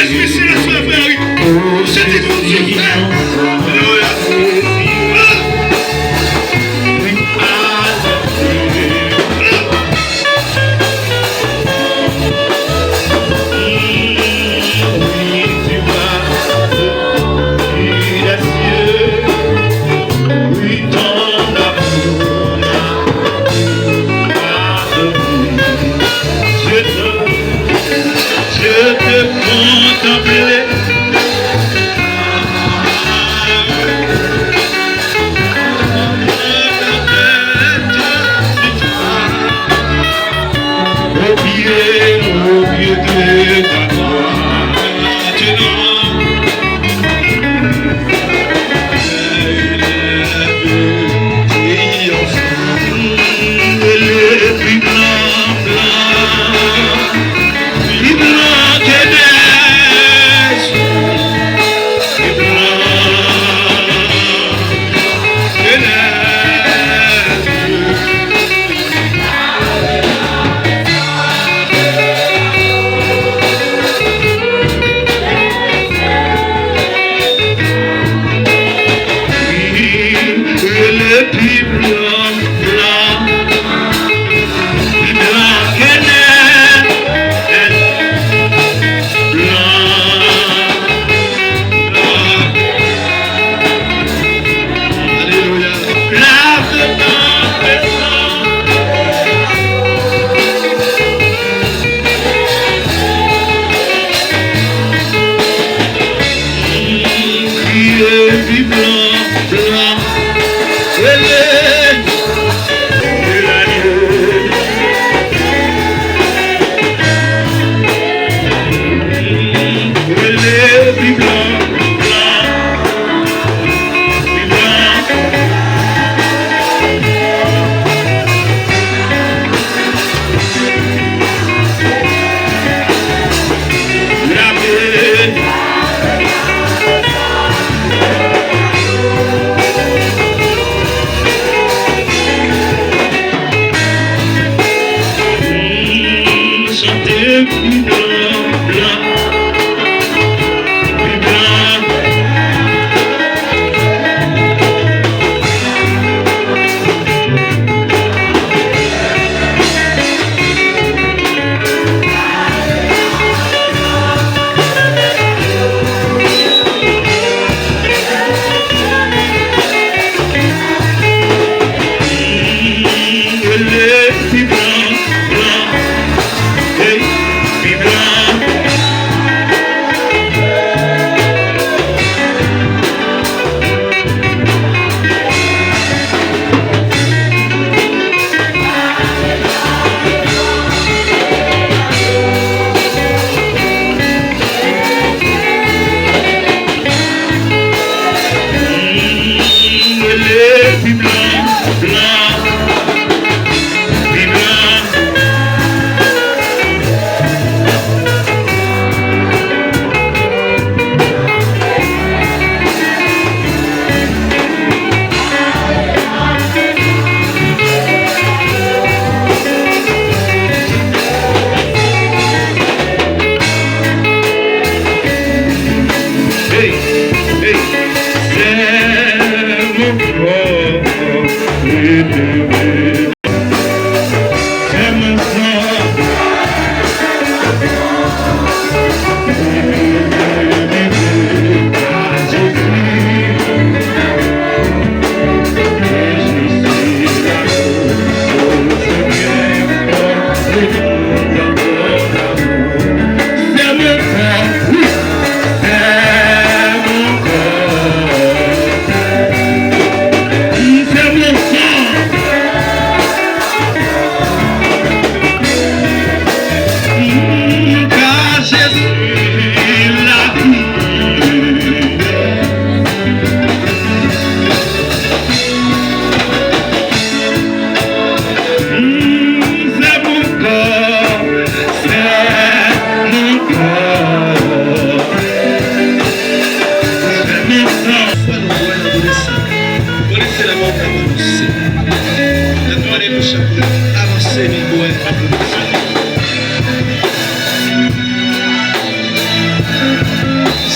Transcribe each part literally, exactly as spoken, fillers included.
Lespri Sen a sove, wi. Chante pou Dye, frè. Alelouya. Je te, je te contemple. Au pied, au pied de ta croix, tu m'as élevé. Et il est plus grand, blanc, blanc, plus blanc que neige.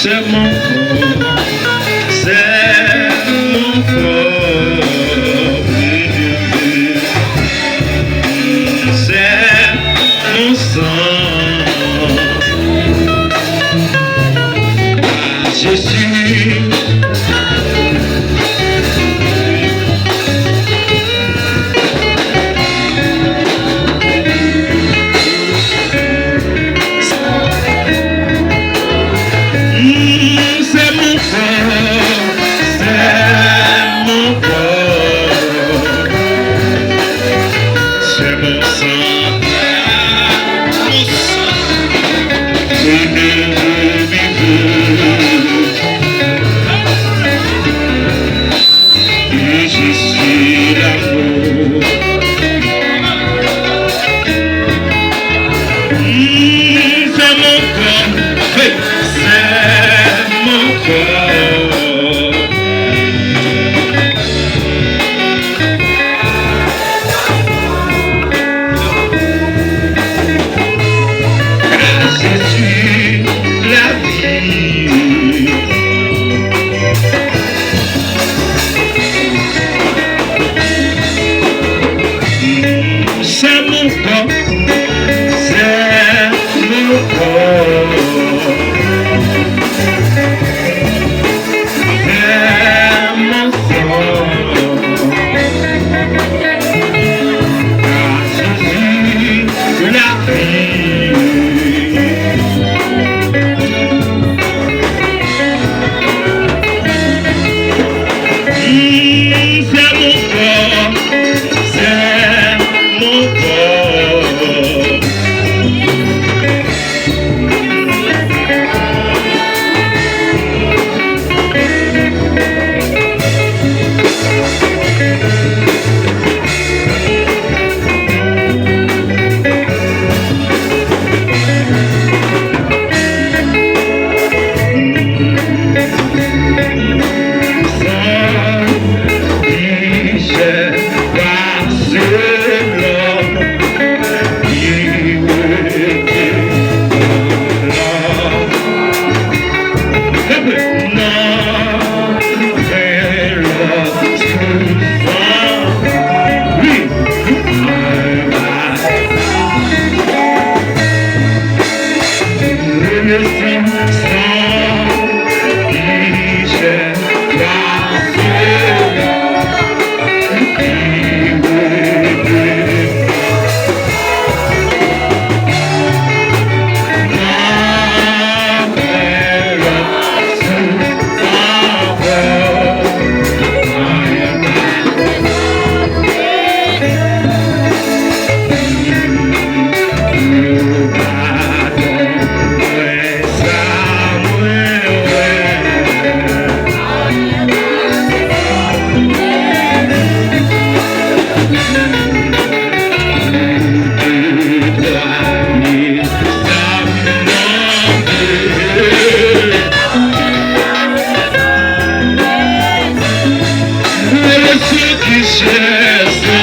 C'est mon corps, c'est mon corps, oui, oui, oui. C'est mon sang. Ah, Jésus. Mm, c'est mon corps, c'est mon corps, c'est mon sang, mon sang. Je ne veux vivre. Et je suis l'amour. Mm, c'est mon corps, oui, c'est mon corps. Car je suis la vie. C'est mon corps, c'est mon corps, c'est mon sang. Car Jésus, la vie. Mm, c'est mon corps, c'est mon corps. Relasyon ki chè sa.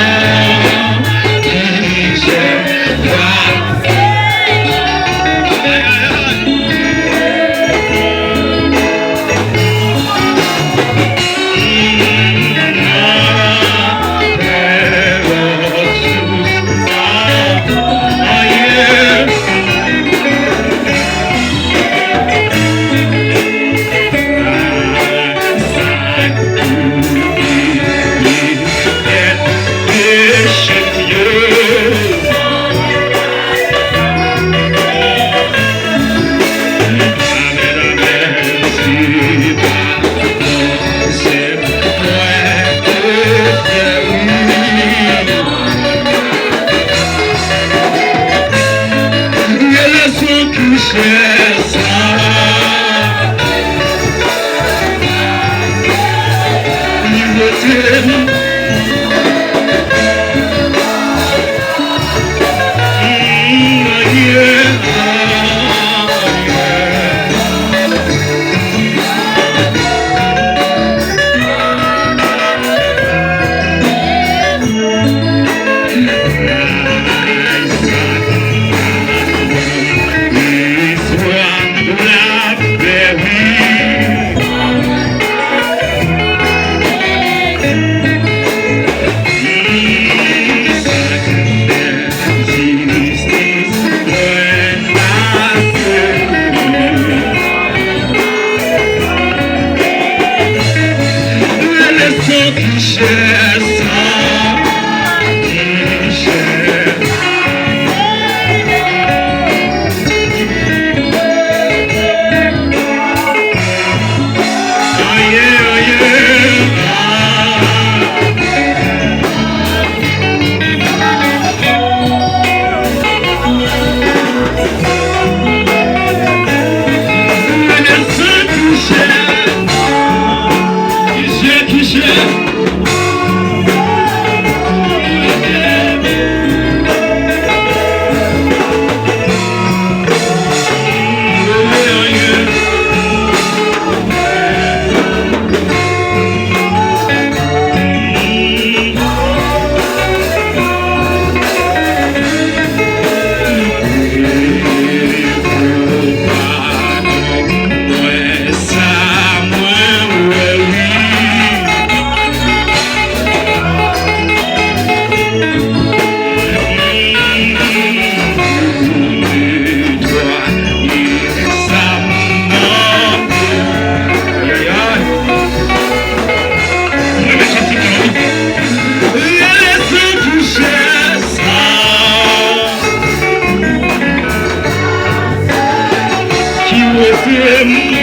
Li rete m. Amèn.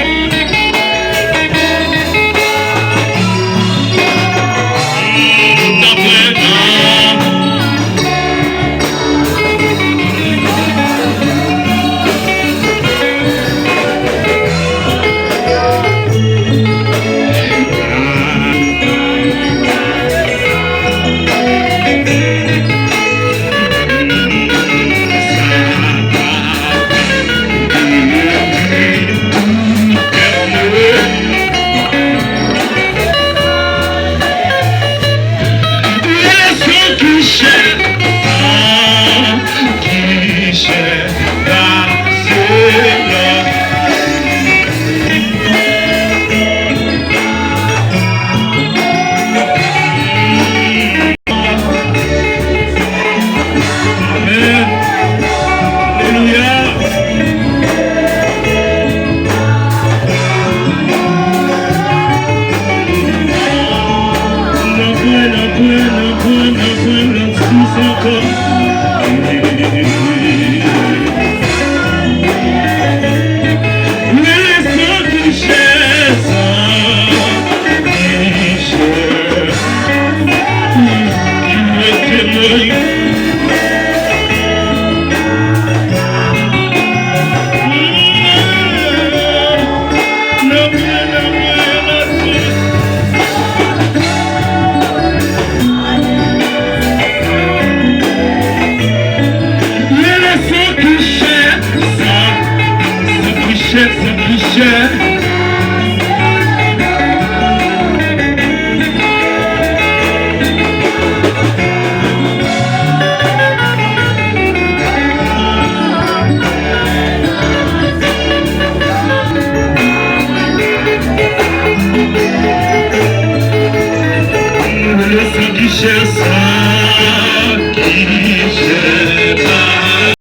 Alelouya. N ap pran, n ap pran, n ap pran, n ap pran lòt sous ankò. Lè san ki chè, san ki chè. Lè san ki chè, san, san ki chè, san ki chè.